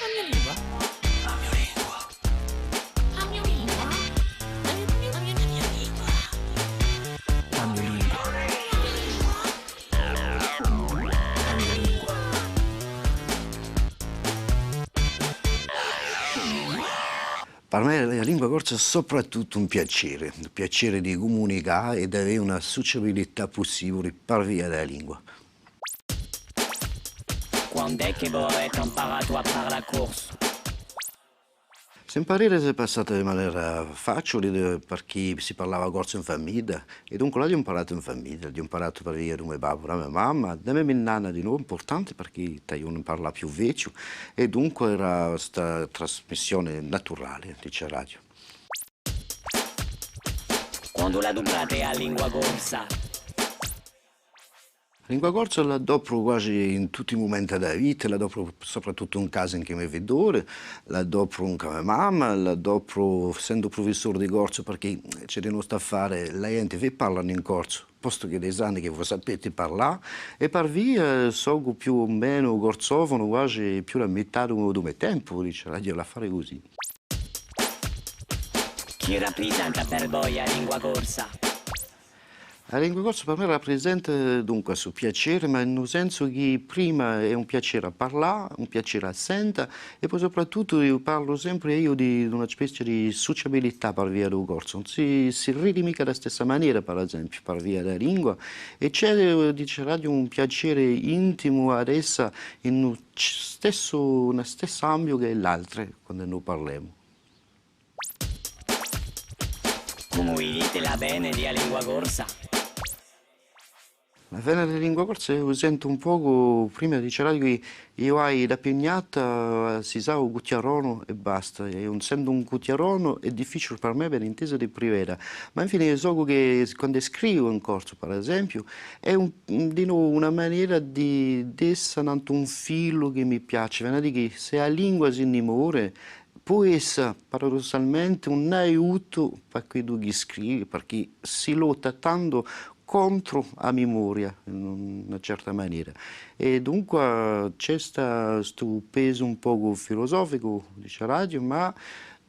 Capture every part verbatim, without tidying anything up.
A mio lingua. A mio lingua. A mio lingua. A mio lingua. A mio lingua. Per mè a lingua corsa hè soprattuttu un piacè, un piacè di cumunicà è d'avè una suciabilità pussibule per via di a lingua. Quand'hè chì vo avete amparatu à parlà corsu? St'amparà s'hè passatu in manera faciule, eh, perchè si parlava corsu in famidda, è dunque l'aghju amparatu in famidda, l'aghju amparatu per via di u me babbu, da me mamma, da me minnanna dinò, impurtante perchè t'aghju un parlà più vechju, è dunque era sta trasmissione naturale, diceraghju. Quandu l'aduprate a lingua corsa? A lingua corsa l'adopru guasi in tutti i mumenti di a vita, l'adopru soprattuttu in casa incù i me fiddoli, l'adopru incù a me mamma, l'adopru essendu prufissori di corsu, perchè ci hè di nostu affari, a ghjenti vi parlanu in corsu, postu chì vo sani chì vo sapete parlà, è per via, eh, socu più o menu corsofonu guasi più di a mità di u, di u me tempu, diceraghju, l'affari cusì. Chì raprisenta per voi a lingua corsa? A lingua corsa per mè raprisenta, dunque, stu piacè, ma in u sensu chì prima hè un piacè à parlà, un piacè à senta, è po soprattuttu eiu parlu sempre eiu di, d'una spezia di suciabilità per via di u corsu. Ùn si, si ridi micca di a stessa manera, per esempiu, per via di a lingua, è ci hè, eh, diceraghju, un piacè intimu ad essa in u c-, stessu, in u stessu ambiu chè l'altri, quandu no parlemu. Cumu vidite l'avvene di a lingua corsa? L'avvene di a lingua corsa, eiu sentu un pocu, prima diceraghju chì eiu aghju da pignata, si sà, u cuchjaronu è basta. È ùn sentu un cuchjaronu, hè difficiule per mè, ben intesu, di priveda. Ma infine, eiu socu chì quandu scrivu in corsu, per esempiu, hè un, dinò una manera di, d'essa nantu un filu chì mi piace. Vene à dì chì s'è a lingua si ni more, pò essa, paradossalmente, un aiutu per quiddu chì scrivi, perchè si lotta tandu contru à a memoria, in una certa manera. È dunque ci hè sta, stu pesu un pocu filusoficu, diceraghju, ma,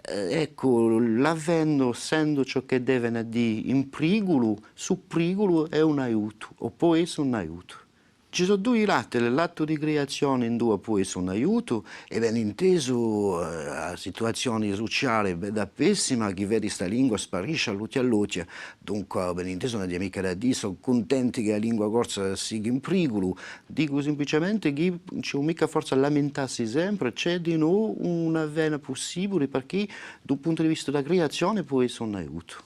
eh, eccu, l'avvene, essendu ciò chì vene à dì in priculu, stu priculu hè un aiutu, o pò essa un aiutu. Ci sò dui lati, l'attu di criazione induva pò essa un aiutu, è ben intesu, eh, a situazione suciale hè bedda pessima, chì vedi sta lingua sparisce à l'ochja à l'ochja. Dunque, ben intesu, ùn aghju micca da dì, sò cuntenti chì a lingua corsa sighi in priculu. Dicu simpliciamente chì ùn ci hè micca forza à lamentassi sempre, ci hè dinò una vena pussibule, perchè, da un puntu di vista di a criazione, pò essa un aiutu.